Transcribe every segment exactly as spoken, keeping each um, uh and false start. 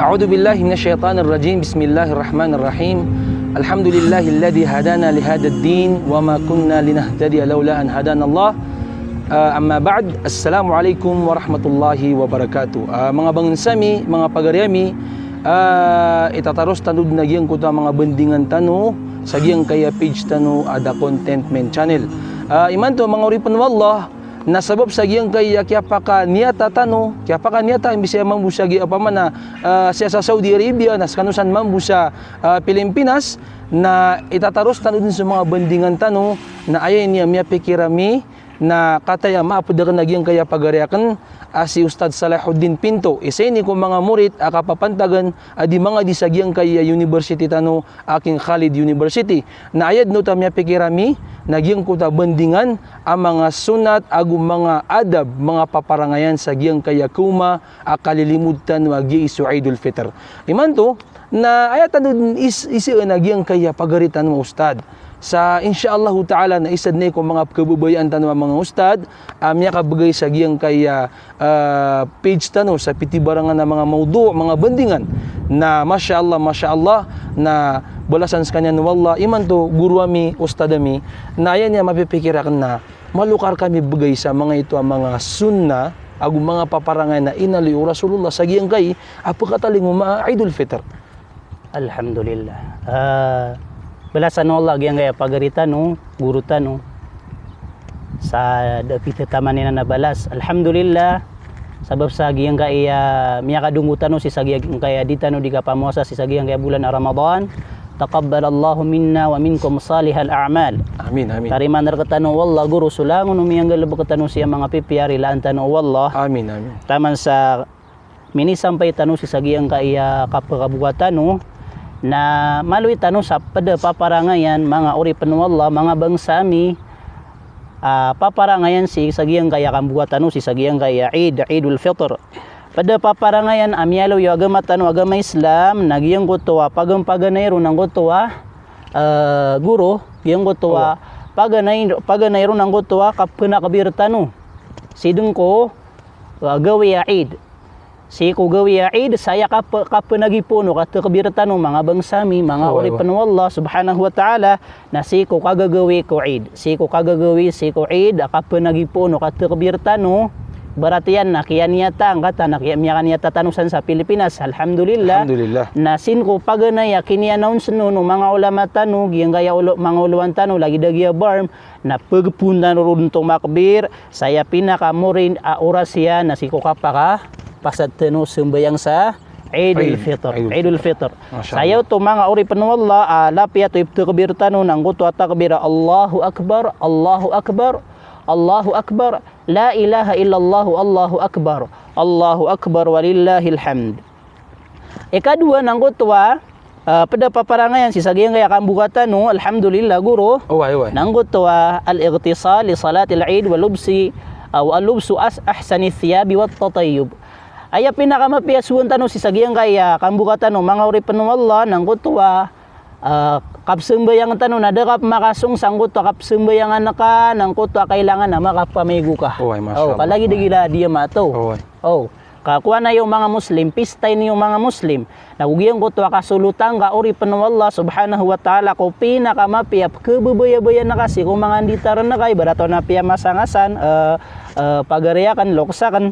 أعوذ بالله من الشيطان الرجيم. بسم الله الرحمن الرحيم. الحمد لله الذي هدانا لهذا الدين وما كنا لنهتدي لولا أن هدانا الله. Ah, amma ba'd. Assalamu alaikum warahmatullahi wabarakatuh. Ah, manga bangensa mi, manga pagari ami, ah, itataros tano den a giyangkoto a manga bandingan tano sa giyangkaya page tano a The Contentment Channel. Ah, imanto manga oripen o Allah, na sabap sa giyangkaya kiyapakaniyata tano, kiyapakaniyata, imbis a mambo sa giya opama na, ah, sii sa Saudi Arabia, na sekano san mambo sa, ah, Pilipinas, na itataros tano den so manga bandingan tano, na aya ini a miyapikir ami, na kataya maaped aken a giyangkaya pagari aken, a si Ustadh Salahuddin Pinto, isa ini ko manga morit a kapapantagan a di mangadi sa giyangkaya university tano, a King Khalid University. Na aya den oto a miyapikir ami, na giyangkoto a bandingan a manga sunnat ago manga adab, manga paparangayan sa giyangkaya kaoma a kalilimod tano a giya i so Eidul Fitr. Imanto, na aya tano den is-, iseen a giyangkaya pagari tano a ustadh. Sa insha Allahu ta'ala na isa den aya ko manga pekababayaan tano a manga ustadh, a miyakabegay sa giyangkaya, ah, page tano sa pitibarangan a manga mawdu', manga bandingan. Na masha Allah, masha Allah, na balasan sekaniyan o Allah, imanto guro ami, ustadh ami, na aya niyan mapipikir aken na malo ka rekami begay sa manga ito a manga sunnah, ago manga paparangayan a inaloy o Rasulullah sa giyangkai a pekatalingoma a Eidul Fitr. Alhamdulillah. Ah, balasan o Allah giyangkaya pagari tano, guro tano. Sa da pitetaman iyan a balas. Alhamdulillah. Sabap sa giyangkaya miyakadongo tano sii sa giyangkaya di tano di kapamowasa sii sa giyangkaya bolan a Ramadan. Taqabbalallahu minna wa minkum salihal a'mal. Amin, amin. Tarimaan rektano o Allah, guro, so langon o miyanggalebek tano sii a manga pipiya, rilaan tano o Allah. Amin, amin. Taman sa minisampay tano sii sa giyangkaya kapekaboka tano, na maloy tano sa ped a paparangayan, manga oripen o Allah, manga bangsa ami, ah, paparangayan sii sa giyangkaya kamboka tano sii sa giyangkaya Eid, Eidul Fitr. Ped a paparangayan a miyaloy o agama tano, agama Islam, na giyangkoto a pagan-, paganay ron angkoto a, eh, guro, giyangkoto a paganay, paganay ron angkoto a kapenakbir tano. Sii den ko, ah, gawii a Eid. Sii ko gawii a Eid, sa aya kap-, kapenagipoon o katakbir tano, manga bangsa mi, manga oripen o Allah subhanahu wa ta'ala, na sii ko kagagawii ko Eid. Sii ko kagagawii, sii ko Eid, a kapenagipoon o katakbir tano, ibarat iyan na kiyaniyata, angkatan a kiya-, miyakaniyata tano san sa Pilipinas, alhamdulillah. Alhamdulillah. Na sii ko paganay a kiniyanaon seno o manga ulama tano, giyangkaya olo-, manga olowan tano, lagid a giya BARMM, na pegpoon tano ron to makbir, sa aya pinakamorin a oras iyan na sii ko kapakapasad tano sembayang sa Eidul Fitr. Eidul Fitr. Masha Allah. Sa aya oto manga oripen o Allah, ah, lapiya to iptekbir tano na angkoto a takbir a Allahu Akbar, Allahu Akbar, Allahu Akbar, la ilaha illallah, Allahu Akbar, Allahu Akbar, walillahil hamd. Ikadowa na angkoto a, ah, ped a paparangayan sii sa giyangkaya kamboka tano, alhamdulillah, guro. Oway, oway. Na angkoto a al-ightisal li salatil Eid wa lubsi, ah, wa lubsu as-, ahsani thiyabi wat tatayyub. Aya pinakamapiya a sowan tano sii sa giyangkaya kamboka tano, manga oripen o Allah, na angkoto a, ah, kapsembayang tano na da ka pemakasong sangkoto a kapsembayangan ka, na angkoto a kailangan a makapamaigo ka. Oway, masha Allah. Ka lagid a gila di a mato. Oway. Ka kowa niyo manga Muslim, pistay niyo manga Muslim. Na go giyangkoto a kasolotan ka, oripen o Allah subhanahu wa ta'ala, ko pinakamapiya a pekhababayabaya ngka sii ko manga nditar ngka, ibarat o na piya masangasan, eh, eh, pagari aken, loks aken.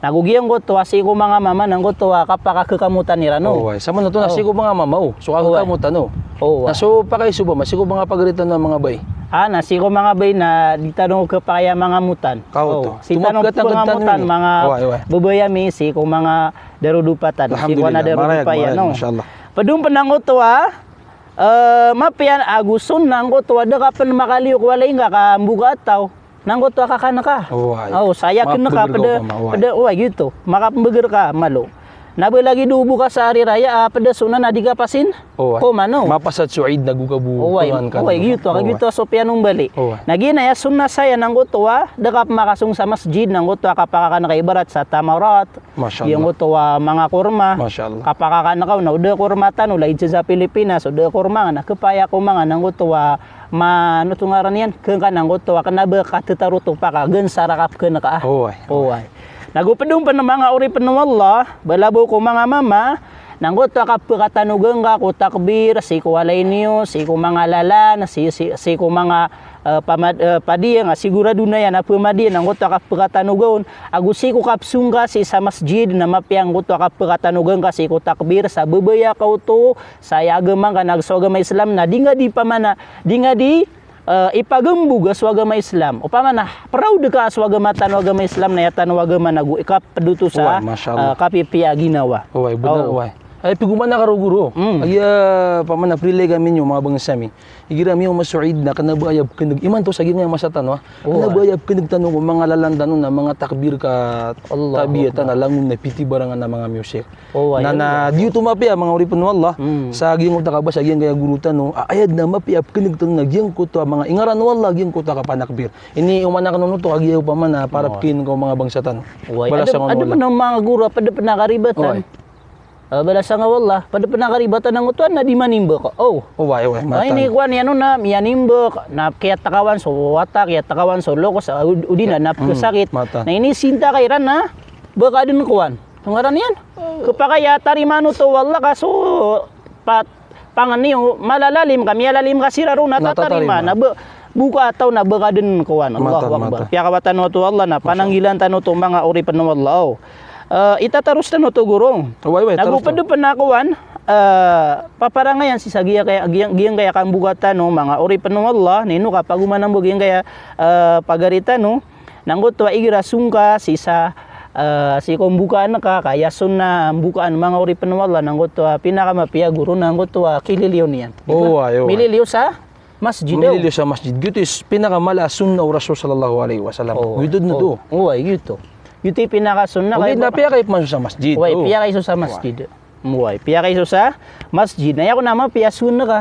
Na go giyangkoto a sii ko manga mama na angkoto a kapakakekamotan iran, no? Oway, saman oto na sii ko manga mama, o. So kakekamotan, no? Oway. Na so pakaisoba, ma sii ko manga pagari tano a manga bai. Ah, na sii ko manga bai na di tano kepakay a mangamotan. Ka oto. Sii tano pengamotan, manga babay ami, sii ko manga darodopatan. Sii ko ana darodopa iyan, no? Masha Allah. Ped on pen angkoto a, eh, mapiya ago sunnah angkoto a da ka pen makaliyo ko walay ngka ka mboka a taw. Na angkoto a kakan ka. Oway. O, saya ken ka ped a, ped a, oway, giyoto. Makapembeger ka, malo. Na ba lagid o bo ka sa ari raya, ah, ped a sunnah na di ka pasin. Oway. Ko mano. Mapasad so Eid na go ka bo. Oway, oway, giyoto, giyoto so piyanombali. Oway. Na giya na aya sunnah saya na angkoto a, da ka pemakasong sa masjid, na angkoto a kapakakan ka ibarat sa tamarat. Masha Allah. Giyangkoto a manga korma. Masha Allah. Kapakakan ka on, na o da korma tano, lagid sa Pilipinas, o da korma, na kepaya ko manga, na angkoto a ma, ano to ngaran iyan, kena angkoto a kena ba katetarotop ka, gansa raka peken ka. Oway. Oway. Na go ped on pen manga oripen o Allah, balabaw ko manga mama, Na angkoto a kapekatanogan ka ko takbir, sii ko walay niyo, sii ko manga lalan, sii, sii, sii ko manga, eh, pamad-, eh, padiya, nga sigurado na iyan a pemadiya, na angkoto a kapekatanogan on, ago sii ko kapesong ka sii sa masjid, na mapiya angkoto a kapekatanogan ka sii ko takbir, sa babaya ka oto, sa aya agama ngka, na so agama Islam, na di nga di pamana, di nga di eh, ipagambog a so agama Islam. Opama na proud ka a so agama tano a agama Islam na aya tano a agama na go ikaped oto sa, Oway, masha Allah. eh, kapipiya a ginawa. Oway, benar, Aw. oway. Ay, pegomana ka ro, guro. Mm. Aya, opama na, prilay kami niyo, manga bangsa mi. Igira miyaoma so Eid na kena ba aya pekeneg. Imanto sa giyangkaya masa tano, ha? Oway. Kena ba aya pekeneg tano ko manga lalan tano na manga takbir ka Allah tabiya Akbar. tano, langon na pitibarangan a manga music. Oway, na, na, oway. Di oto mapiya, manga oripen o Allah, Hmm. sa giyangkoto a kabasa giyangkaya goro tano, a, aya den a mapiya a pekeneg tano na giyangkoto a manga ingaran o Allah, giyangkoto a kapanakbir. Ini oman aken oto, kagiya opama na para Oway. pekeneg ko manga bangsa tano. Oway. Balasan o Allah. Adn, adn pen a manga goro a ped pen a karibatan. Oway. Eh, balasan o Allah, ped pen a karibatan angkoto a na di manimbek. Oh. Oway, oway, Ay, matan. ini kowan iyan on na miyanimbek, na kiyatekawan so wata, kiyatekawan so lokes, a, o di na, na Hmm, pekesakit. matan. Na ini sinta ka iran na, beka den kowan. So ngaran iyan? Kepakay a tarimaan oto o Allah ka so pat-, pangen iyo, malalalim ka, miyalalim ka siran roo na tatarima. Natatarima. Na be-, boka a taw na beka den kowan. Matan, Allahu Akbar. matan. Piyakawatan oto o Allah na Masha Allah. pananggilaan tano oto manga oripen o Allah. Oh. Eh, itataros tano oto, goro. Oway, oway, Na go taros tano. ped pen a kowan, eh, paparangayan sii sa giyangkaya, giyang-, giyangkaya kamboka tano, manga oripen o Allah, na ino ka pagomanan bo giyangkaya, eh, pagari tano, Na angkoto a igira song ka sii sa, eh, sii ko mbokaan ka, ka aya sunnah mbokaan, manga oripen o Allah, na angkoto a pinakamapiya, goro, na angkoto a kililiyo niyan. Di ba? Oway, oway. Mililiyo sa masjid, oh. Mililiyo sa masjid. Giyoto i s-, pinakamala a sunnah o Rasul sallallahu alaihi wasallam. Oh, Giyoto den oh. oto. Oway, giyoto. Giyoto i pinakasunnah. Oway, ka na piyakaiso sa masjid. Oway, Oh. piyakaiso sa Oway. masjid. Oway, piyakaiso sa masjid. Na aya kon a mapiya a sunnah ka.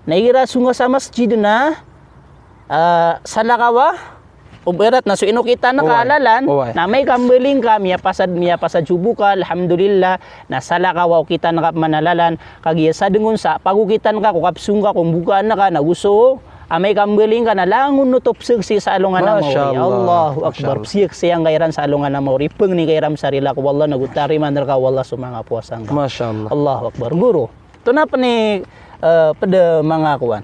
Na igira song ka sa masjid na, ah, salakaw a O ibarat na so inokitan ka a Oway. lalan, Oway. na amay ka mbaling ka, miyapasad, miyapasad so boka, alhamdulillah, na salakaw a okitan ka pman a lalan, kagiya sadn kon sa pagokitan ka ko kapsong ka ko mbokaan ka, na go so amay ka mbaling ka na langon oto pzaksi sa alongan a Masha mawri. Allah. Allahu Masha Akbar. Allah. Pzaksi angka iran sa alongan a mawri. Pangni ka iran sa rila ko Allah, na go tarimaan rka o Allah so manga powasa ngka. Masha Allah. Allahu Akbar. Goro. Oto na pn i, eh, pd a manga kowan.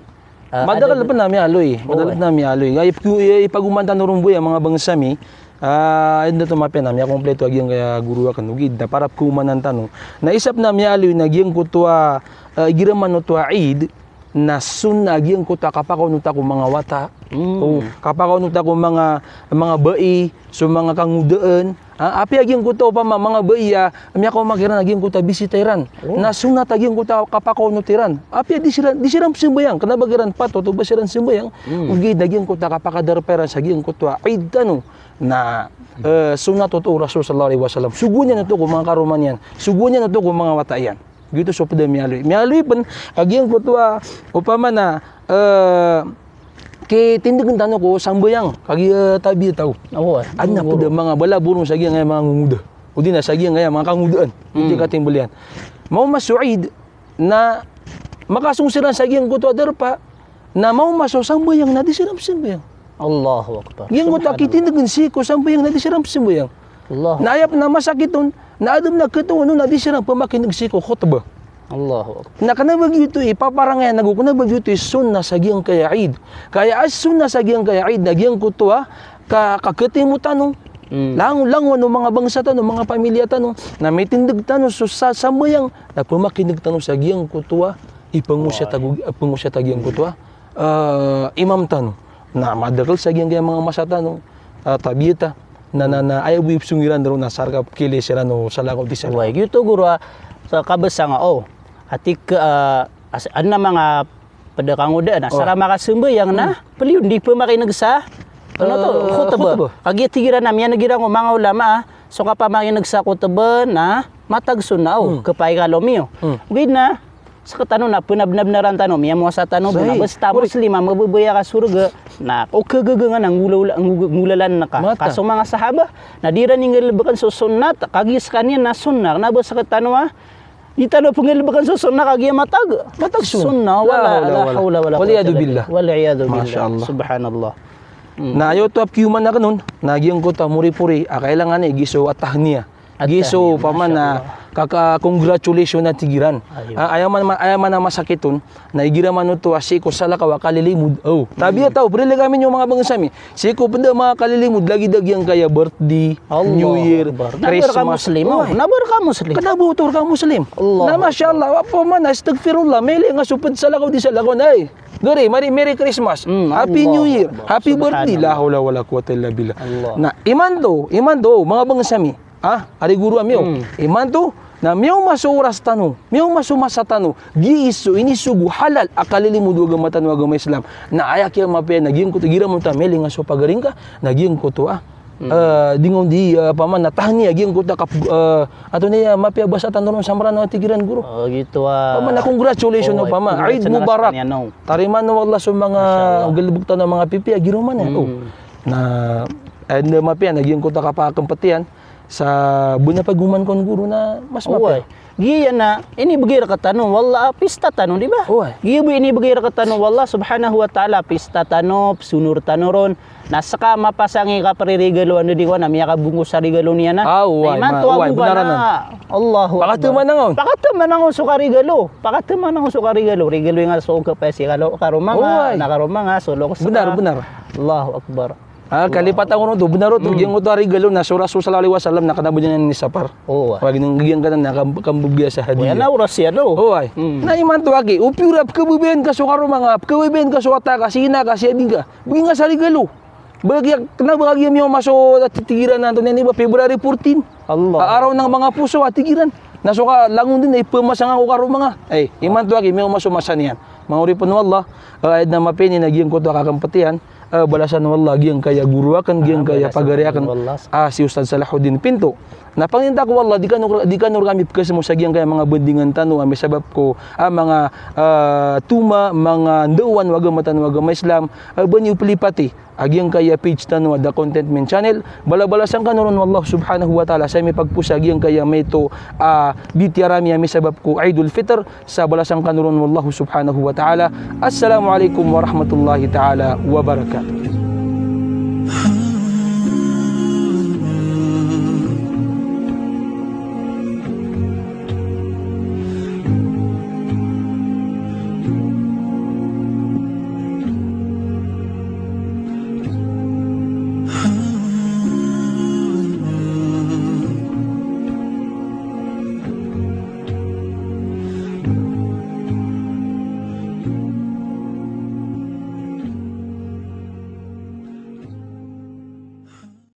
Eh, Madakl adn pn a miyaaloy. Madakl Oway. pn a miyaaloy. Aya ip-, aya ipagoman tano ron bo a manga bangsa mi. Ah, aya dn oto mapiya na miyakompleto a giyangkaya goro akn ogaid na para pkhaomanan tano. Na isa pn a miyaaloy na giyangkoto a, eh, igira man oto a Eid, na sunnah a giyangkoto a kapakaonot ko manga wata. Mm. O, kapakaonot ko manga, manga bai, so manga kangodaan. Ah, apiya giyangkoto opama manga bai a miyakaoma kiran a giyangkoto a bisita iran. Oh. Na sunnah a giyangkoto a kapakaonot iran. Apiya di siran, di siran pzambayang. Kna ba kiran patot o ba siran sambayang. Mm. Ogaid na giyangkoto a kapakadarpa iran sa giyangkoto a Eid tano. Na, eh, sunnah oto o Rasul sallallahu alaihi wasallam. Sogoan iyan oto ko manga karoma niyan. Sogoan iyan oto ko manga wata iyan. Giyoto so pd a miyaaloy. Miyaaloy pn a giyangkoto a opama na, eh, kitindgn tano ko sambayang, kagiya tabiya taw. Awa. Adn a pd a manga balabono sa giyangkaya manga ngongoda. O di na sa giyangkaya manga kangodaan. Hmm. Di katimbl iyan. Maoma so Eid na makasong siran sa giyangkoto a darpa, na maoma so sambayang na di siran pzambayang. Allahu Akbar. Giyangkoto a Subhanallah. Kitindgn sii ko sambayang na di siran pzambayang. Allahu Na aya pn a masakit on, na adn a khatoon on na di siran pmakin'g sii ko khutbah. Allahu Akbar. Na kna ba giyoto i paparangayan ago kna ba giyoto i sunnah sa giyangkaya Eid. Ka aya sunnah sa giyangkaya Eid na giyangkoto a ka, kakhatimo tano. Hmm. Langon, langon o manga bangsa tano, manga pamilya tano, na mitindg tano so sa, sambayang, na pmakin'g tano sa giyangkoto a ipangosiyat ago, ipangosiyat a giyangkoto a, ah, imam tano. Na madakl sa giyangkaya manga masa tano, ah, tabiya ta. Na, na, na, aya bo i pzong iran roo na sa rka pkhailay siran o salakaw di siran. Oway, giyoto goro a, sa kabasa nga, o. Atik, ah, as-, adn a manga pd a kangodaan, na sa ra makasambayang na, pliyo, di pmakin'g sa, ano to, khutbah. Khutbah. Kagiya tig iran a miyan'g iran ko manga ulama, a, so kapamakin'g sa khutbah na matag sunnah, o, khapaikalo miyo. Ogaid na, Sktano na pnabnabnaran tano, miyamowasa tano bo na basta Muslim a mababaya ka sorga, na o khagagangan a ngolawla-, ngog-, ngolalan ka. Ka so manga sahaba, na di iran inggalbkn so sunnat, kagiya skaniyan na sunnah, kna ba sktano a, di tano pnggalbkn so sunnah, kagiya matag. Matag sunnah. Sunnah, wala, la hawla wala quwwata illa billah. Wal iyadhu billah. Wal iyadhu billah. Masha Allah. Subhanallah. Hmm. Na aya oto a pkhaoma akn on, na giyangkoto a moripori, a kailangan i giya so at-tahniyah. Giya so, at-tahniyah, opama na, masha Allah. kaka-congratulation a tig iran. Ayo. Ah, aya man, aya man a masakit on, na igira man oto a sii ko salakaw a kalilimod. Oh, tabiya taw, prilek ami niyo manga bangsa mi. Sii ko ped a manga kalilimod, lagid a giyangkaya birthday, New Year, Christmas. Allahu Akbar. Na ba rka Muslim, oh. Oway. Na ba rka Muslim. Kna ba oto rka Muslim. Allahu Akbar. Na masha Allah, wa pman, astaghfirullah, mailay nga so ped salakaw di salakaw na, ay. Gari, Merry, Merry Christmas. Mm, Happy New Year. Allahu Akbar. Happy birthday. Subhanallah. La hawla wala quwwata illa billah. Allah. Na imanto, imanto, manga bangsa mi. Ah, ari goro ami, oh. Mm. Imanto, na miyaoma so oras tano, miyaoma so masa tano, giya so inisogo halal a kalilimod o agama tano a agama Islam. Na aya kiyamapiya na giyangkoto, igira man oto a mailay nga so pagari ngka, na giyangkoto, ah, Mm. eh, di nga on di, eh, opama na tahniya, giyangkoto a kap-, eh, antonaa i, eh, mapiya a basa tano ron sa Mranaw a tig iran, goro? Oh, giyoto a. Opama na congratulation, oh, opama. Eid Mubarak. Tarimaan o Allah so manga galbk tano a manga pipiya, giro man, eh. Oh. Mm. Na, eh, na mapiya na giyangkoto a kapakakmpet iyan, sa ba niyan pagoman kon, goro, na mas mapiya. Oway. Giya na inibgay rktano o Allah a pista tano, di ba? Oway. Giya bo inibgay rktano o Allah subhanahu wa ta'ala a pista tano, pzonor tano ron. Na ska mapasang i kapriregalo, anda di ko na miyakabongos sa regalo niyan na. Ah, oway. Na imanto a bongos na. Allahu Akbar. Pakatman angka on. Pakatman angka on so karigalo. Pakatman angka on so karigalo. Rigalo nga so kapasang i kalo-, karoma nga, na karoma nga so loks ka. Benar, benar. Allahu Akbar. Ah, kalipatan ko ron oto, benar oto, giyangkoto a rigalo na so Rasul sallallahu alaihi wasallam na kna ba niyan inisapar. Oo. Pag giyangkanan na kam-, kambebegay sa hadiya. Wala oras iyan, no? Oo, ay. Mm. Na imanto aki, o piyo ra pkhababayaan ka so karoma nga, pkhababayaan ka so wata ka, si ina ka, si abi ngka. Begi nga sa rigalo. Ba giya, kna ba giya miyaoma so, a tig iran antonaa i ba, February fourteen. Allah. A, araw ng mga puso, a tig iran. Na so ka langon dn, ipamasa nga ko karoma nga. Ay, imanto aki, miyaoma so masa niyan. Manga oripn o Allah, a, aya dn a mapiya ini na giyangkoto a kakmpet iyan, a, balasan o Allah giyangkaya goro akn, giyangkaya pagari akn, a, si Ustadh Salahuddin Pinto. Na pangnin ta ko Allah, di kano, di kano rkami pkhasmo sa giyangkaya manga bandingan tano a misabap ko, a, manga, a, toma, manga ndaowan o agama tano a agama Islam, a, ba niyo plipati a giyangkaya page tano a The Contentment Channel. Balabalasan kano ron o Allah subhanahu wa ta'ala sa mipagpost a giyangkaya maito a bitiyara mi a misabap ko Eidul Fitr, sa balasan kano ron o Allah subhanahu wa ta'ala. Assalamu alaikum warahmatullahi ta'ala wabarakatuh.